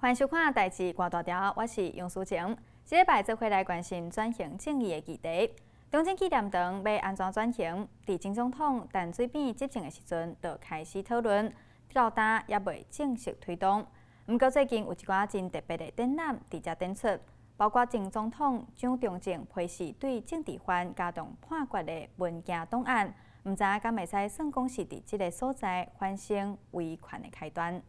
歡迎收看《代誌掛大條》，我是楊淑晴。這禮拜做伙來關心轉型正義的議題。中正紀念堂欲按怎轉型？佇前總統陳水扁執政的時陣就開始討論，到今猶未正式推動。毋過最近有一寡真特別的展覽佇遮展出，包括前總統蔣中正批示對政治犯加重判決的文件檔案，毋知敢會使算講是佇這个所在反省維權的開端。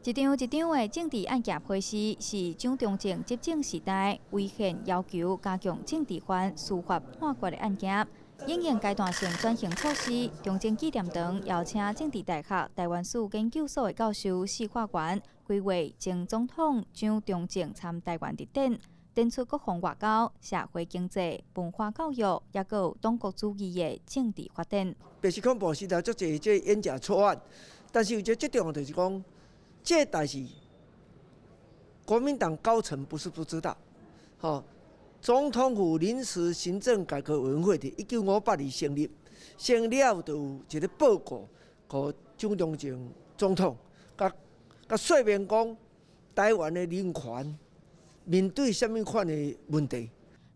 一張一張的政治案件批示，是蔣中正執政時代違憲要求加強政治犯司法判決的案件。因應階段性轉型措施，中正紀念堂邀請政治大學台灣史研究所的教授施化元，規劃前總統蔣中正參台灣特展，展出國防外交、社會經濟、文化教育，抑閣有黨國主義的政治發展。白色恐怖時代足濟這冤假錯案，但是有一个最重要就是講，這代誌國民黨高層不是不知道，吼，總統府臨時行政改革委員會佇1958年成立，成立了就有一个報告，予蔣中正總統，共共說明講台灣的人權面對啥物款的問題。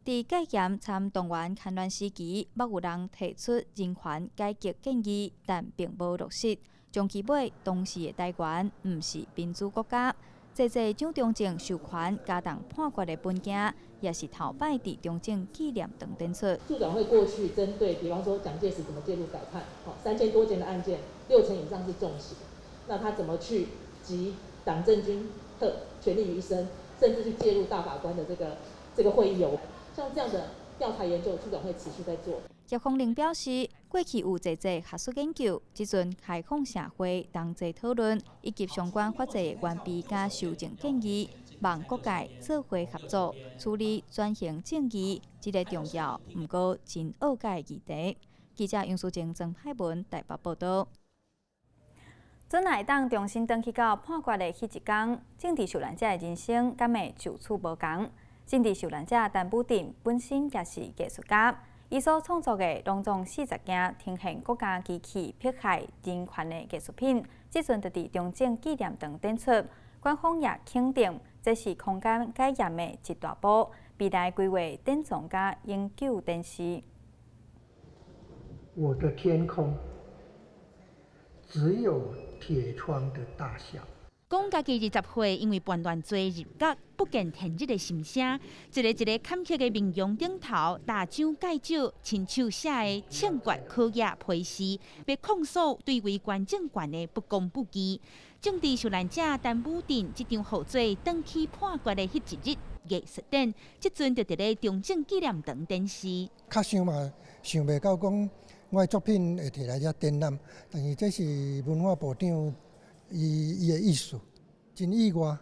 佇戒嚴參動員戡亂時期，捌有人提出人權改革建議，但並無落實。終其尾，當時的台灣毋是民主國家。濟濟蔣中正授權加重判決的文件，也是頭擺佇中正紀念堂展出。促轉會過去針對，比方說蔣介石怎麼介入改判，3000多件的案件，六成以上是重刑，那他怎麼去集黨政軍特權力於一身，甚至去介入大法官的這個會議有，像這樣的調查研究，促轉會持續在做。葉鳳玲表示，過去有濟濟學術研究，這陣開放社會同齊討論，以及相關法制完備佮修正建議，望各界做伙合作處理轉型正義這个重要，毋過真惡解的議題。記者楊淑靜、曾海文台北報導。準會當重新轉去到判決的彼一工，政治受難者的人生敢會就此無仝？政治受難者陳武鎮本身也是藝術家。伊所創作的攏總40件呈現國家機器迫害人權的藝術品，這陣就佇中正紀念堂展出。官方也肯定，這是空間解嚴的一大步，未來規劃典藏佮永久展示。我的天空只有鐵窗的大小。講家己20歲，因為叛亂罪入獄，不見天日的心聲，一个一个坎坷的面容頂頭，大蔣介石親手寫的槍決考驗批示，欲控訴對維權政權的不公不義。政治受難者陳武鎮這張號做轉去判決的彼一日藝術展，這陣就佇咧中正紀念堂展示。較想嘛，想袂到講我的作品會提來遮展覽，但是這是文化部長伊伊的意思，真意外，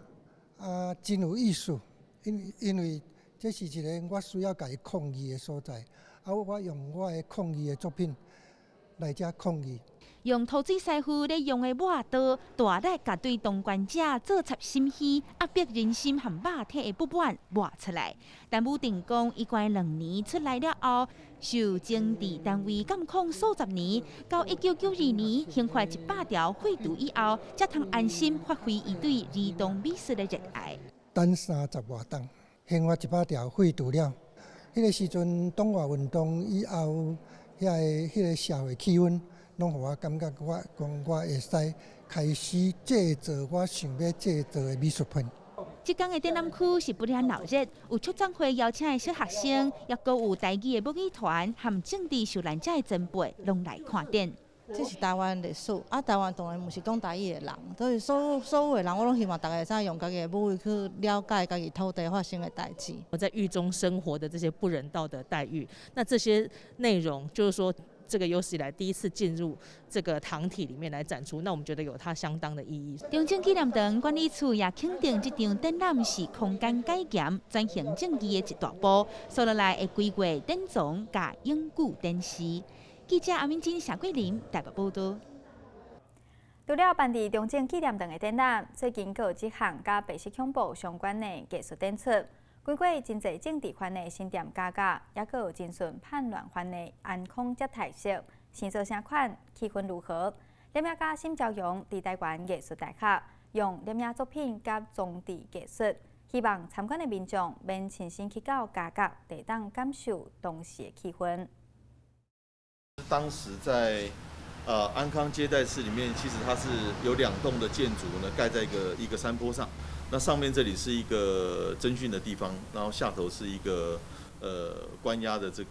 啊，真有意思，因為這是一个我需要共伊抗議的所在，啊，我用我的抗議的作品來遮抗議。用塗水師傅咧用的抹刀，大力共對當權者做賊心虛、壓迫人心和肉體的不滿抹出來。陳武鎮講，伊關2年出來了後，受政治單位監控數十年，到1992年刑法100條廢除以後，才通安心發揮伊對兒童美術的熱愛。等30外冬，刑法一百條廢除了，彼个時陣黨外運動以後，遐个彼个社會氣氛，攏予我感覺我講我會使開始製作我想欲製作的美術品。這工的展覽區是不斷鬧熱，有促轉會邀請的小學生，抑閣有台語的母語團和政治受難者的前輩，攏來看展。這是台灣歷史，啊，台灣當然毋是講台語的人，所以所有的人，我攏希望大家會使用家己的母語去了解家己土地發生的代誌。我在獄中生活的這些不人道的待遇，那這些內容就是說，這個有史以來第一次進入這個堂體裡面來展出，那我們覺得有它相當的意義。中正紀念堂管理處也肯定這場展覽是空間解嚴轉型正義的一大步，接落來會規劃典藏佮永久展示。記者阿敏金、謝桂林台北報導。除了辦佇中正紀念堂的展覽，最近閣有這項佮白色恐怖相關的藝術展出。經過真濟政治犯的新店家家，抑閣有偵訊叛亂犯的安康接待室，生做啥款，氣氛如何？林亞家沈昭陽佇台灣藝術大學用攝影作品佮裝置藝術，希望參觀的民眾免親身去到監獄，會當感受當時的氣氛。當時在安康接待室裡面，其實它是有兩棟的建築呢，蓋在一個山坡上。那上面這裡是一個偵訊的地方，然後下頭是一個關押的這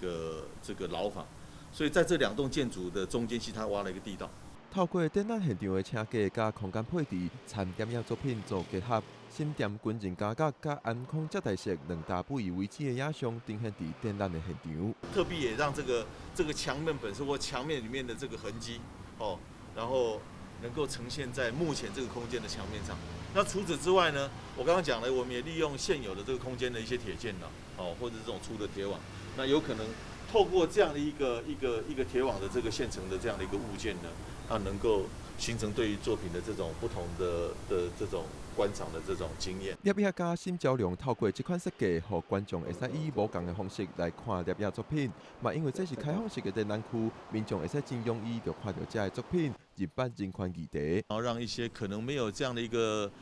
個牢房。所以在這兩棟建築的中間，其實他挖了一個地道。透過展覽現場的車架佮空間配置，參攝影作品做結合，新店軍人監獄佮安康接待室兩大不以為止的影像呈現佇展覽的現場。特別也讓這個牆面本身或牆面裡面的這個痕跡，哦，然後能夠呈現在目前這個空間的牆面上。那除此之外呢，我剛剛講了，我們也利用現有的這個空間的一些鐵件呢，哦，或者這種粗的鐵網，那有可能透過這樣的一個鐵網的這個現成的這樣的一個物件呢，它能夠形成對於作品的這種不同的這種觀賞的這種經驗。攝影家沈昭良透過這款設計，予觀眾會使以無仝的方式來看攝影作品。嘛，因為這是開放式的展覽區，民眾會使真容易就看著這个作品，入捌人權議題。然後讓一些可能沒有這樣的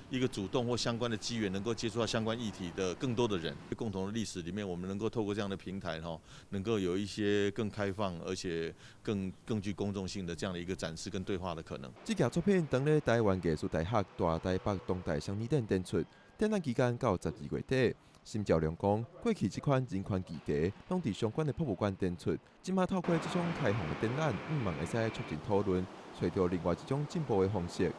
一個主動或相關的機緣，能夠接觸到相關議題的更多的人，共同的歷史裡面，我們能夠透過這樣的平台，哈，能夠有一些更開放而且更具公眾性的這樣的一個展示跟對話的可能。這件作品當咧台灣藝術大學大台北當代雙年展展出，展覽期間到12月底。沈昭良講，過去這款人權議題攏佇相關的博物館展出，這馬透過這種開放的展覽，向望會使促進討論，揣著另外一種進步的方式。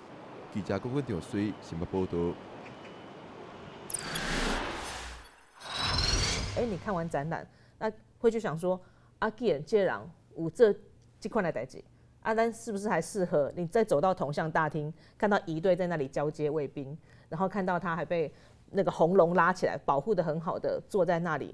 記者郭俊長水新聞報導。欸，你看完展覽，那會去想說，啊，既然這人有這這款的代誌，啊，咱是不是還適合？你再走到銅像大廳，看到儀隊在那裡交接衛兵，然後看到他還被那個紅龍拉起來，保護得很好的坐在那裡。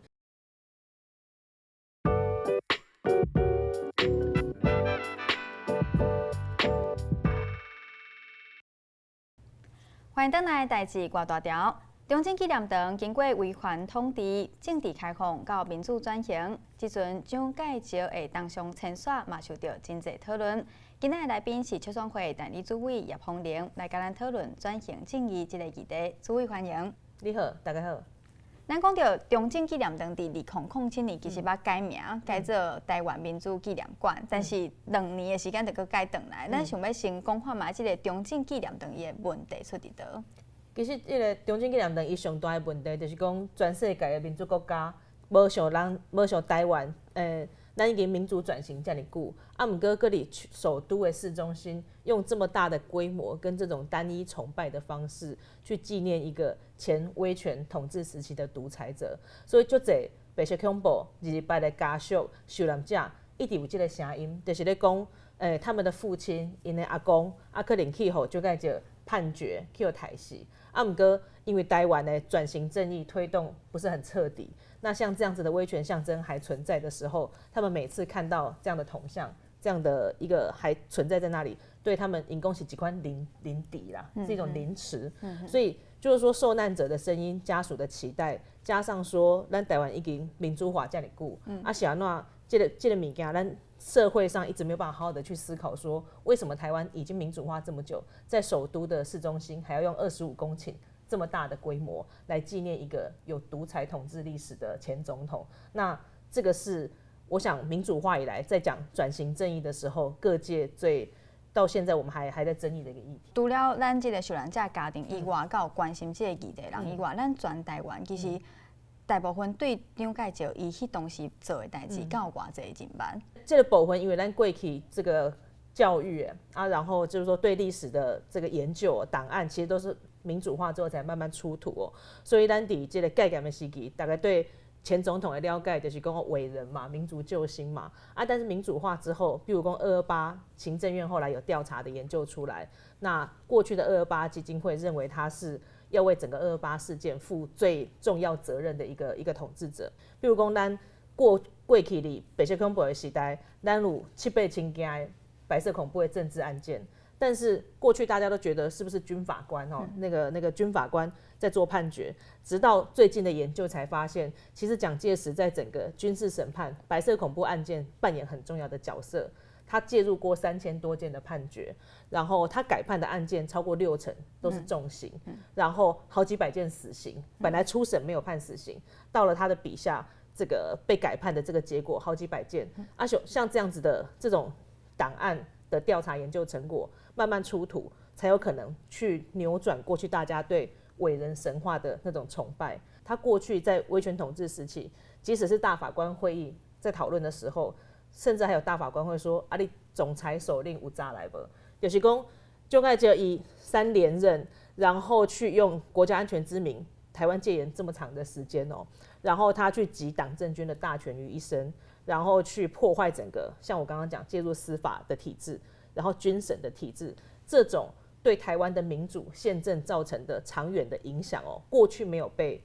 歡迎轉來代誌外大條。中正紀念堂經過維權統治、政治開放到民主轉型，這陣蔣介石的東上遷徙嘛受著真濟討論。今仔的來賓是促轉會代理主委葉鳳玲，來佮咱討論轉型正義這個議題。主委歡迎。你好，大家好。咱講著中正紀念堂佇2007年其實捌改名，改做臺灣民主紀念館，但是2年的時間就閣改轉來。咱想欲先講看覓這个中正紀念堂伊的問題出佇佗？其實，這个中正紀念堂伊上大的問題就是講，全世界的民主國家無像人，無像臺灣，咱已經民主轉型遮爾久，啊，毋過閣佇首都的市中心，用這麼大的規模跟這種單一崇拜的方式去紀念一個前威權統治時期的獨裁者，所以足濟白色恐怖28的家屬受難者一直有這个聲音，就是咧講，他們的父親、𪜶的阿公，啊，可能去予蔣介石判決去予刣死。啊，毋過因為臺灣的轉型正義推動不是很徹底，那像這樣子的威權象徵還存在的時候，他們每次看到這樣的銅像，這樣的一個還存在在那裡，對他們𪜶講是一款凌凌敵啦，是一種凌遲。所以就是說，受難者的聲音、家屬的期待，加上說，咱臺灣已經民主化遮爾久，啊是按怎這個物件，咱社會上一直沒有辦法好好的去思考，說為什麼臺灣已經民主化這麼久，在首都的市中心還要用25公頃這麼大的規模來紀念一個有獨裁統治歷史的前總統？那這個是我想民主化以來在講轉型正義的時候，各界最到現在我們還在爭議的一個議題。除了咱這个受難者家庭以外，佮有關心這个議題人以外，咱全臺灣其實大部分對蔣介石伊彼當時做的代誌，敢有偌濟認捌？這个部分，因為咱過去這個教育啊，然後就是說對歷史的這個研究檔案，其實都是民主化之後才慢慢出土哦。所以咱佇這个戒嚴的時期，大概對前總統的了解就是講偉人嘛，民族救星嘛。啊，但是民主化之後，比如講228行政院後來有調查的研究出來，那過去的228基金會認為他是要為整個228事件負最重要責任的一個統治者。比如講，咱過去佇白色恐怖的時代，咱有七八千件的白色恐怖的政治案件，但是過去大家都覺得是不是軍法官哦，那個軍法官在做判決，直到最近的研究才發現，其實蔣介石在整個軍事審判白色恐怖案件扮演很重要的角色。他介入过3000多件的判决，然后他改判的案件超过六成都是重刑，然后好几百件死刑，本来初审没有判死刑，到了他的笔下，这个被改判的这个结果好几百件。啊，像这样子的这种档案的调查研究成果慢慢出土，才有可能去扭转过去大家对伟人神话的那种崇拜。他过去在威权统治时期，即使是大法官会议在讨论的时候，甚至还有大法官会说：“啊，你总裁手令有查来无？”就是讲，蒋介石以三连任，然后去用国家安全之名，台湾戒严这么长的时间哦，然后他去集党政军的大权于一身，然后去破坏整个，像我刚刚讲介入司法的体制，然后军审的体制，这种对台湾的民主宪政造成的长远的影响哦，过去没有被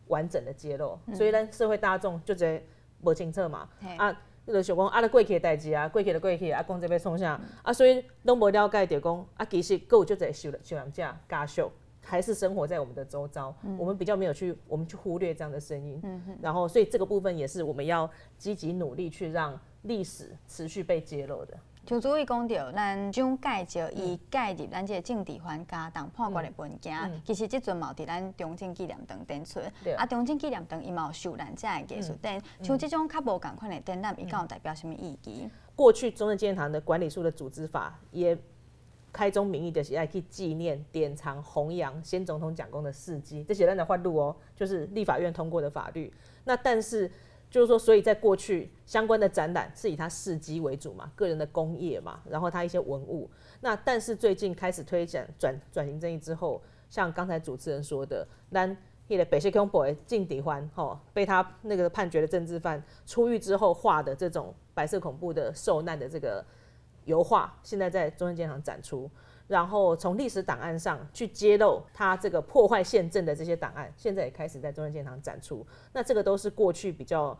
完整的揭露，所以呢，社会大众就觉得无清楚嘛，啊，就想讲啊，咧过去的代誌啊，過去就過去啊，講這欲創啥啊，所以攏無了解著講啊，其實閣有足濟受難者家屬，還是生活在我們的周遭，我們比較沒有去，我們去忽略這樣的聲音，然後所以這個部分也是我們要積極努力去讓歷史持續被揭露的。像主委講著，咱蔣介石伊介入咱這個政治犯加重判決的文件，其實這陣嘛有佇咱中正紀念堂展出。啊，中正紀念堂伊嘛有受難者的藝術展，像這種較無仝款的展覽，伊敢有代表啥物意義？過去中正紀念堂的管理處的組織法也開宗明義就是愛去紀念、典藏、弘揚先總統蔣公的事蹟，這是咱的法律哦，就是立法院通過的法律。那但是，就是說，所以在過去相關的展覽是以他事蹟為主嘛，個人的功業嘛，然後他一些文物。那但是最近開始推展轉型正義之後，像剛才主持人說的，咱彼个白色恐怖的政治犯吼，被他那個判決的政治犯出獄之後畫的這種白色恐怖的受難的這個油畫，現在在中正紀念堂展出。然後從歷史檔案上去揭露他這個破壞憲政的這些檔案，現在也開始在中正紀念堂展出。那這個都是過去比較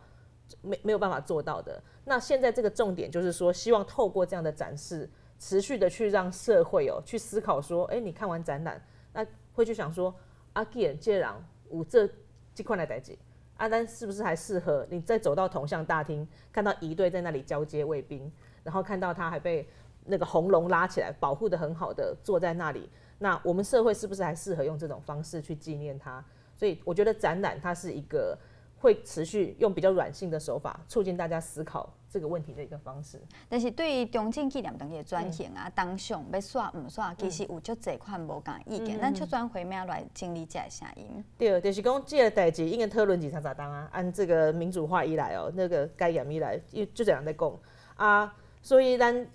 沒有辦法做到的。那現在這個重點就是說，希望透過這樣的展示，持續的去讓社會哦去思考說，哎，你看完展覽，那會去想說，啊，既然這人有這這款的代誌，啊，咱是不是還適合你再走到銅像大廳，看到儀隊在那裡交接衛兵，然後看到他還被那個紅龍拉起來，保護得很好的坐在那裡，那我們社會是不是還適合用這種方式去紀念他？所以我覺得展覽它是一個會持續用比較軟性的手法，促進大家思考這個問題的一個方式。但是對於中正紀念堂的轉型啊，銅像欲煞毋煞，其實有足濟款無仝意見。咱促轉會欲按怎來整理這个聲音？對，就是講這個代誌已經討論二三十冬啊，按這個民主化以來哦，那個解嚴以來，就足濟人咧講啊，所以咱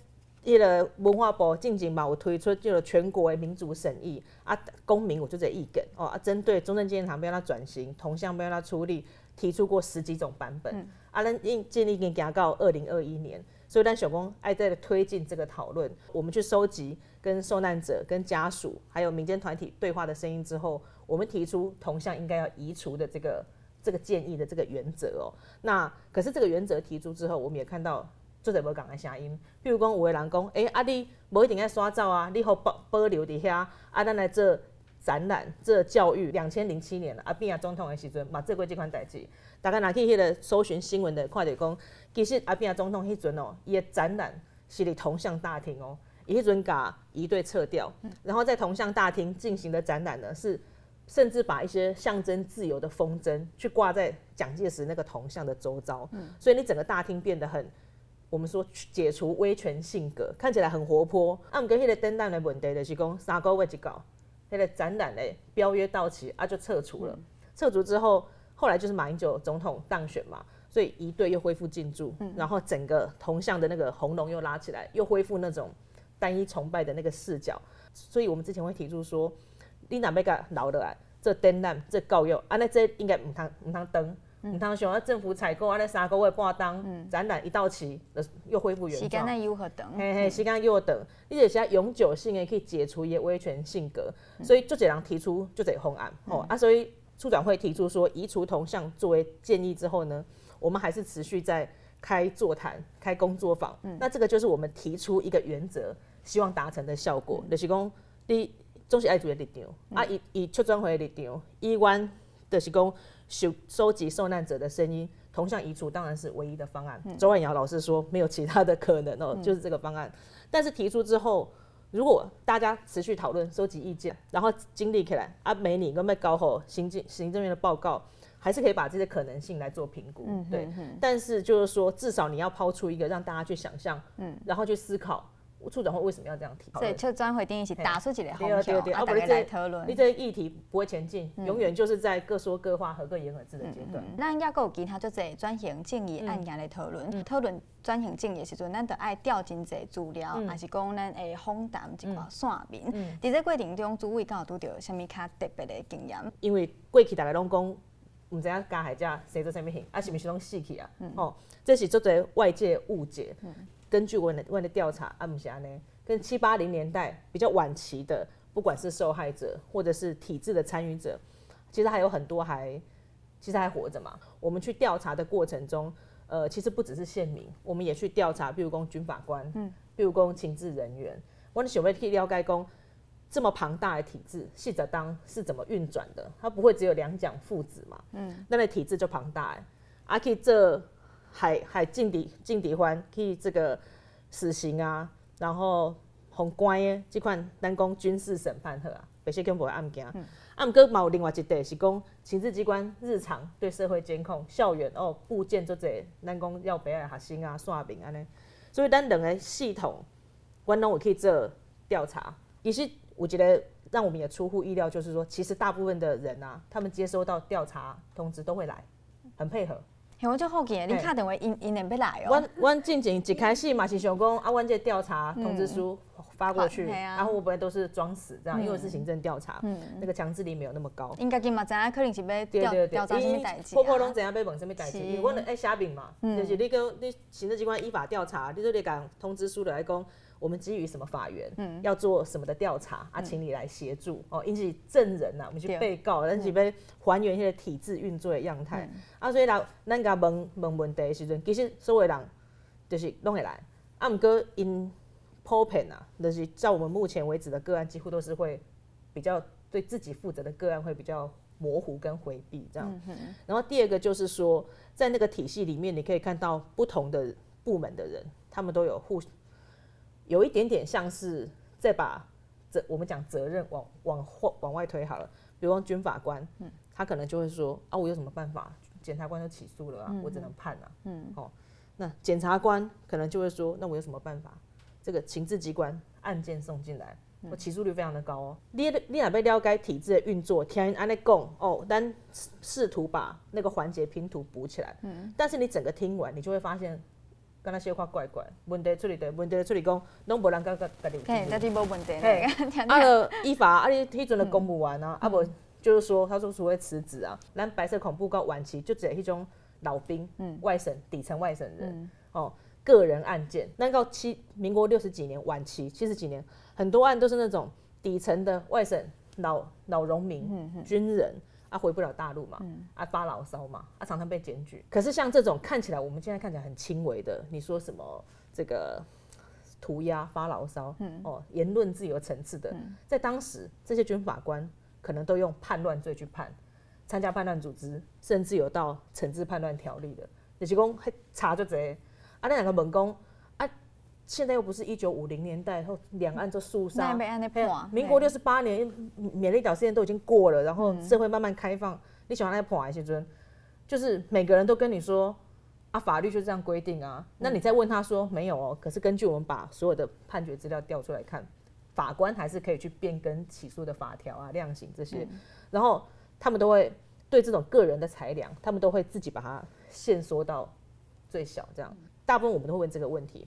彼个文化部進前嘛有推出這個全國的民主審議啊，公民有足濟意見哦啊，針對中正紀念堂欲按怎轉型，銅像欲按怎處理，提出過十幾種版本。啊，咱已經已經行到2021年，所以咱想講愛再推進這個討論，我們去收集跟受難者、跟家屬還有民間團體對話的聲音之後，我們提出銅像應該要移除的這個建議的這個原則哦。那可是這個原則提出之後，我們也看到足濟無仝的聲音，比如講有的人講，欸，啊你無一定愛徙走啊，你予保留佇遐，啊咱來做展覽、做教育。2007年阿扁總統的時陣嘛做過這款代誌。大家若去彼个搜尋新聞的，看著講，其實阿扁總統彼陣哦，伊的展覽是佇銅像大廳哦，伊彼陣共儀隊撤掉，然後在銅像大廳進行的展覽呢，是甚至把一些象徵自由的風箏去掛在蔣介石那個銅像的周遭，所以你整個大廳變得很，我們說解除威權性格，看起來很活潑。啊，毋過彼个展覽的問題就是講3個月一到，彼个展覽的標約到期啊，就撤除了。撤除之後，後來就是馬英九總統當選嘛，所以儀隊又恢復進駐，然後整個銅像的那個紅龍又拉起來，又恢復那種單一崇拜的那個視角。所以我們之前會提出說，你若欲共留落來做展覽、做教育，按呢這應該毋通動。毋通像啊，政府採購按呢3個月半冬，展覽一到期，又恢復原狀。時間猶予長。嘿嘿，時間猶予長，你就是愛永久性的去解除伊的威權性格，所以足濟人提出足濟方案，吼啊，所以促轉會提出說移除銅像作為建議之後呢，我們還是持續在開座談、開工作坊。那這個就是我們提出一個原則，希望達成的效果，就是講你總是愛做個立場，啊，以促轉會的立場，以阮就是講收集受難者的聲音，铜像移除当然是唯一的方案。周婉瑶老师说没有其他的可能哦，就是这个方案。但是提出之后，如果大家持续讨论、收集意见，然后经历起来啊，每年阁欲交予行政院的报告，还是可以把这些可能性来做评估。对，但是就是说，至少你要抛出一个让大家去想象，然后去思考。促转会为什么要这样提？所以促转会等于是打出一个方向，啊，大家来讨论。你这个议题不会前进，永远就是在各说各话、和各言而志的阶段。咱抑阁有其他足济转型正义案件来讨论，讨论转型正义的时阵，咱就爱调真济资料，抑是讲咱会访谈一寡线民。伫这过程中，主委敢有拄著啥物较特别的经验？因为过去大家拢讲，毋知影加害者生做啥物刑，啊是毋是拢死去啊？哦，这是足济外界误解。根据阮的调查，啊，毋是按呢，跟七八零年代比较晚期的，不管是受害者或者是体制的参与者，其实还有很多还其实还活着嘛。我们去调查的过程中，其实不只是线民，我们也去调查，比如讲军法官，比如讲情治人员，阮想欲去了解讲，这么庞大的体制，40冬是怎么运转的？它不会只有两蒋父子嘛？那个体制就庞大的，啊去做害政治犯去这个死刑啊，然后予关的这款，咱讲军事审判好啊，白色恐怖的案件。啊，毋过嘛有另外一块是讲，情治机关日常对社会监控，校园哦布建足济，咱讲绕白的学生啊、线民按呢，所以咱两个系统，阮拢有去做调查。其实有一个让我们也出乎意料，就是说，其实大部分的人啊，他们接收到调查通知都会来，很配合。嘿，我足好奇的，恁敲电话，𪜶𪜶会欲来哦。阮进前一开始嘛是想讲，啊，阮这调查通知书发过去，然后会不会都是装死这样？因为是行政调查，那个强制力没有那么高。𪜶家己嘛知影，可能是欲调调查啥物代志。普普拢知影欲问啥物代志，因为阮爱写明嘛，就是你讲你行政机关依法调查，你说你共通知书来讲，我们基于什么法源，要做什么的调查啊，请你来协助哦，𪜶是证人呐，毋是被告，咱是欲还原彼个体制运作的样态啊，所以来咱共问问问题的时阵，其实所有人就是拢会来，啊，毋过𪜶普遍啊，就是在我们目前为止的个案，几乎都是会比较对自己负责的个案会比较模糊跟回避这样。然后第二个就是说，在那个体系里面，你可以看到不同的部门的人，他们都有互。有一点点像是在把责我们讲责任往外推好了，比如说军法官，他可能就会说啊，我有什么办法？检察官都起诉了啊，我只能判啊。哦，那检察官可能就会说，那我有什么办法？这个情治机关案件送进来，我起诉率非常的高哦。你若欲了解体制的运作，听𪜶按呢讲哦，咱试图把那个环节拼图补起来，但是你整个听完，你就会发现，敢若小可怪怪，问题出伫佗，问题出伫讲，拢无人感觉家己有嘿，家己无问题。嘿，啊，就依法，啊，你彼阵的公务员啊，啊无就是说，他说除非辞职啊，咱白色恐怖到晚期，就只彼种老兵，外省底层外省人，哦，个人案件，咱到民国60几年晚期70几年，很多案都是那种底层的外省老荣民、军人。啊，回不了大陆嘛，啊，发牢骚嘛，啊，常常被检举。可是像这种看起来我们现在看起来很轻微的，你说什么这个涂鸦发牢骚，哦，言论自由层次的，在当时这些军法官可能都用叛乱罪去判，参加叛乱组织，甚至有到惩治叛乱条例的，就是讲查足济。啊，咱若问讲，啊，现在又不是1950年代后两岸就肃杀，民国68年苗栗岛事件都已经过了，然后社会慢慢开放，你喜欢来判的时阵，就是每个人都跟你说啊，法律就这样规定啊。那你再问他说没有哦，可是根据我们把所有的判决资料调出来看，法官还是可以去变更起诉的法条啊、量刑这些，然后他们都会对这种个人的裁量，他们都会自己把它限缩到最小，这样。大部分我们都会问这个问题：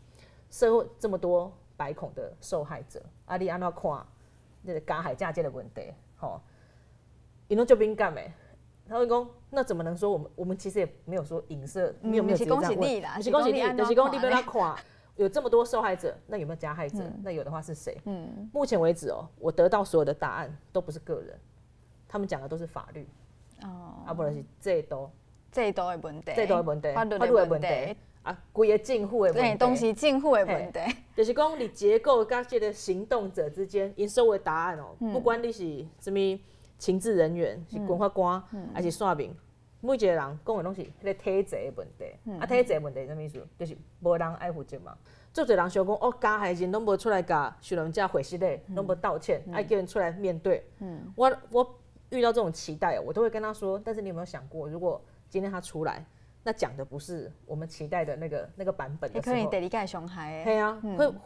社会这么多白恐的受害者，啊，你按怎看那个加害者这个问题？吼，𪜶拢足敏感的，他会讲，那怎么能说我们其实也没有说影射，没有直接这样问，是讲是你，就是讲你欲按怎看，有这么多受害者，那有没有加害者？那有的话是谁？目前为止哦，我得到所有的答案都不是个人，他们讲的都是法律。哦，啊，无就是制度，制度的问题，制度的问题，法律的问题。啊，规个政府的问题，当时政府的问题，就是讲你结构佮这个行动者之间，𪜶所有的答案哦，不管你是啥物情治人员，是军法官，还是线民，每一个人講的攏是彼個體制的問題。啊，體制的問題是啥物意思？就是無人愛負責嘛。足濟人想講，哦，加害人攏無出來共受難者回失禮，攏無道歉，愛叫𪜶出來面對。我遇到這種期待，我都會跟他說，但是你有沒有想過，如果今天他出來，那講的不是我們期待的那個版本的時候，可能第二個傷害。對啊，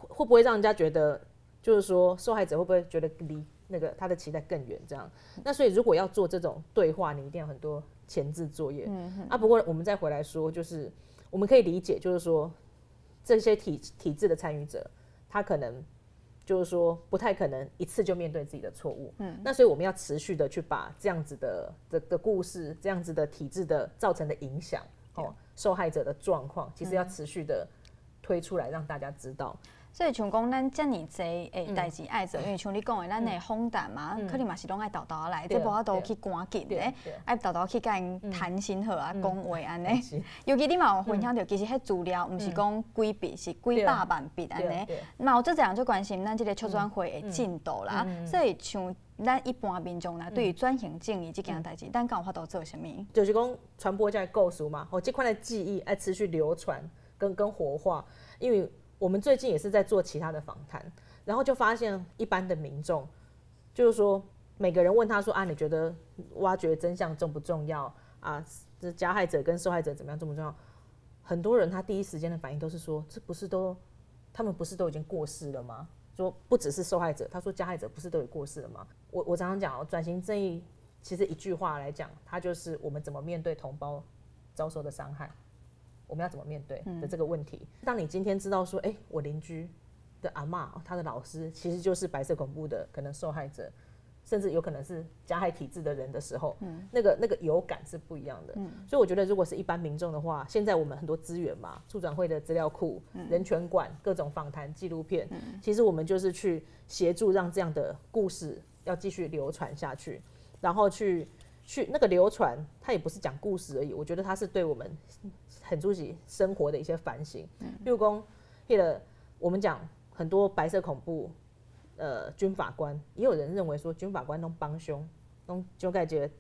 會不會讓人家覺得，就是說受害者會不會覺得離那個他的期待更遠？這樣，那所以如果要做這種對話，你一定要很多前置作業。啊，不過我們再回來說，就是我們可以理解，就是說這些體制的參與者，他可能就是說不太可能一次就面對自己的錯誤。那所以我們要持續的去把這樣子的故事，這樣子的體制的造成的影響，哦，受害者的狀況，其實要持續的推出來，讓大家知道。所以像講咱遮爾濟的代誌愛做，因為像你講的，咱的訪談嘛，可能嘛是攏愛沓沓來，這無法度去趕緊的，愛沓沓去共𪜶談心好啊，講話按呢。尤其你嘛有分享著，其實彼資料毋是講幾筆，是幾百萬筆按呢。嘛有足濟人足關心咱這個促轉會的進度啦。所以像咱一般民眾啦，對於轉型正義這件代誌，咱敢有法度做啥物？就是講傳播這個故事嘛，吼，這款的記憶愛持續流傳跟活化，因為我們最近也是在做其他的訪談，然後就發現一般的民眾，就是說每個人問他說啊，你覺得挖掘真相重不重要啊？這加害者跟受害者怎麼樣重不重要？很多人他第一時間的反應都是說，這不是都他們不是都已經過世了嗎？說不只是受害者，他說加害者不是都已過世了嗎？我常常講哦，轉型正義其實一句話來講，它就是我們怎麼面對同胞遭受的傷害。我們要怎麼面對的這個問題？當你今天知道說，哎，我鄰居的阿嬤，他的老師其實就是白色恐怖的可能受害者，甚至有可能是加害體制的人的時候，那個有感是不一樣的。所以我覺得，如果是一般民眾的話，現在我們很多資源嘛，促轉會的資料庫、人權館、各種訪談紀錄片，其實我們就是去協助讓這樣的故事要繼續流傳下去，然後去那個流傳，它也不是講故事而已。我覺得它是對我們很自己生活的一些反省。比如講，彼個我們講很多白色恐怖，軍法官也有人認為說軍法官攏幫兇，攏蔣介石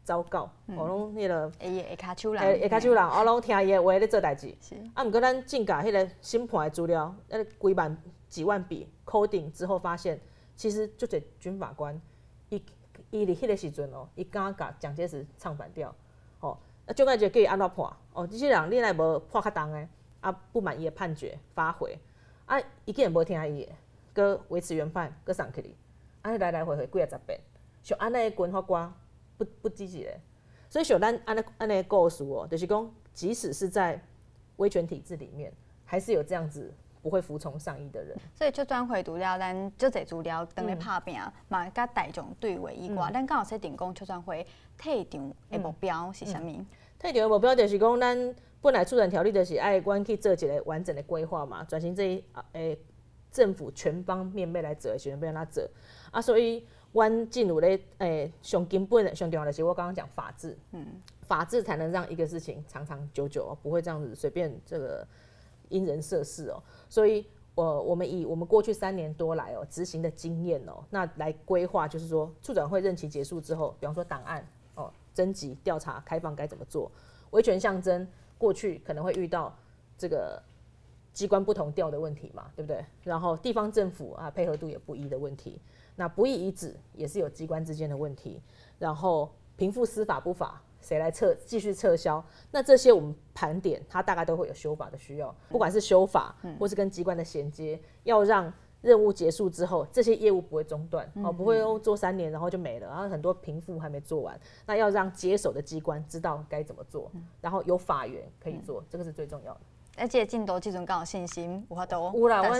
糟糕，哦攏彼個下跤手人，下跤手人，哦攏聽伊的話咧做代誌。啊，毋過咱進共彼個審判的資料，彼個幾萬幾萬筆 coding 之後，發現其實足濟軍法官，伊佇彼個時陣哦，伊敢共蔣介石唱反調，吼，啊，蔣介石叫伊按怎判？哦，這些人你若無判較重的，啊，不滿意的判決發回，啊，伊竟然無聽伊的，閣維持原判，閣送去哩，按呢來來回回幾仔十遍，像按呢的軍法官不止一個，所以像咱按呢按呢故事哦，就是講，即使是在威權體制裡面，還是有這樣子不會服從上意的人。所以促轉會除了咱足濟資料當咧拍拚，嘛佮大眾對話以外，咱敢有設定講促轉會退場的目標是啥物？退場的目標就是講，咱本來促轉條例就是愛阮去做一個完整的規劃嘛，轉型正義政府全方面欲來做的時陣欲按怎做啊？所以阮進入咧上根本的、上重要的是我剛剛講法治，法治才能讓一個事情長長久久，不會這樣子隨便這個因人設事哦。所以，我們以我們過去3年多來哦執行的經驗哦，那來規劃，就是說促轉會任期結束之後，比方說檔案哦徵集調查開放該怎麼做，維權象徵過去可能會遇到這個機關不同調的問題嘛，對不對？然後地方政府啊配合度也不一的問題，那不義遺址也是有機關之間的問題，然後貧富司法不法，誰來撤繼續撤銷？那這些我們盤點，它大概都會有修法的需要，不管是修法，或是跟機關的銜接，要讓任務結束之後，這些業務不會中斷哦，不會做3年然後就沒了，然後很多貧富還沒做完，那要讓接手的機關知道該怎麼做，然後有法源可以做，這個是最重要的。而且進度這陣敢有信心，有法度。有啦，我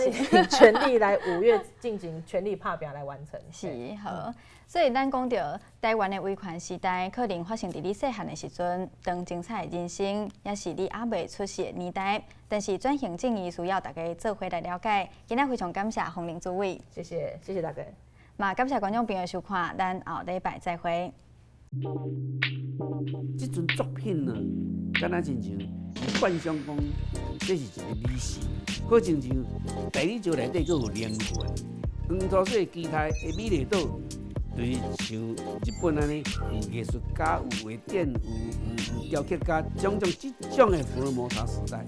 全力來5月進行全力拍拚來完成。是好，所以咱講著台灣的威權時代，可能發生佇你細漢的時陣，當精彩的人生，也是你猶未出世的年代。但是轉型正義需要大家做伙來了解。今仔非常感謝洪玲主委，謝謝，謝謝大家。嘛，感謝觀眾朋友收看，咱後禮拜再會。這陣作品呢，敢若親像伊幻想講，這是一個美食，好親像大理石內底閣有靈魂。黃土色期待的美麗島，就是像日本按呢，有藝術家、有畫展、有雕刻家，種種這種的福爾摩沙時代。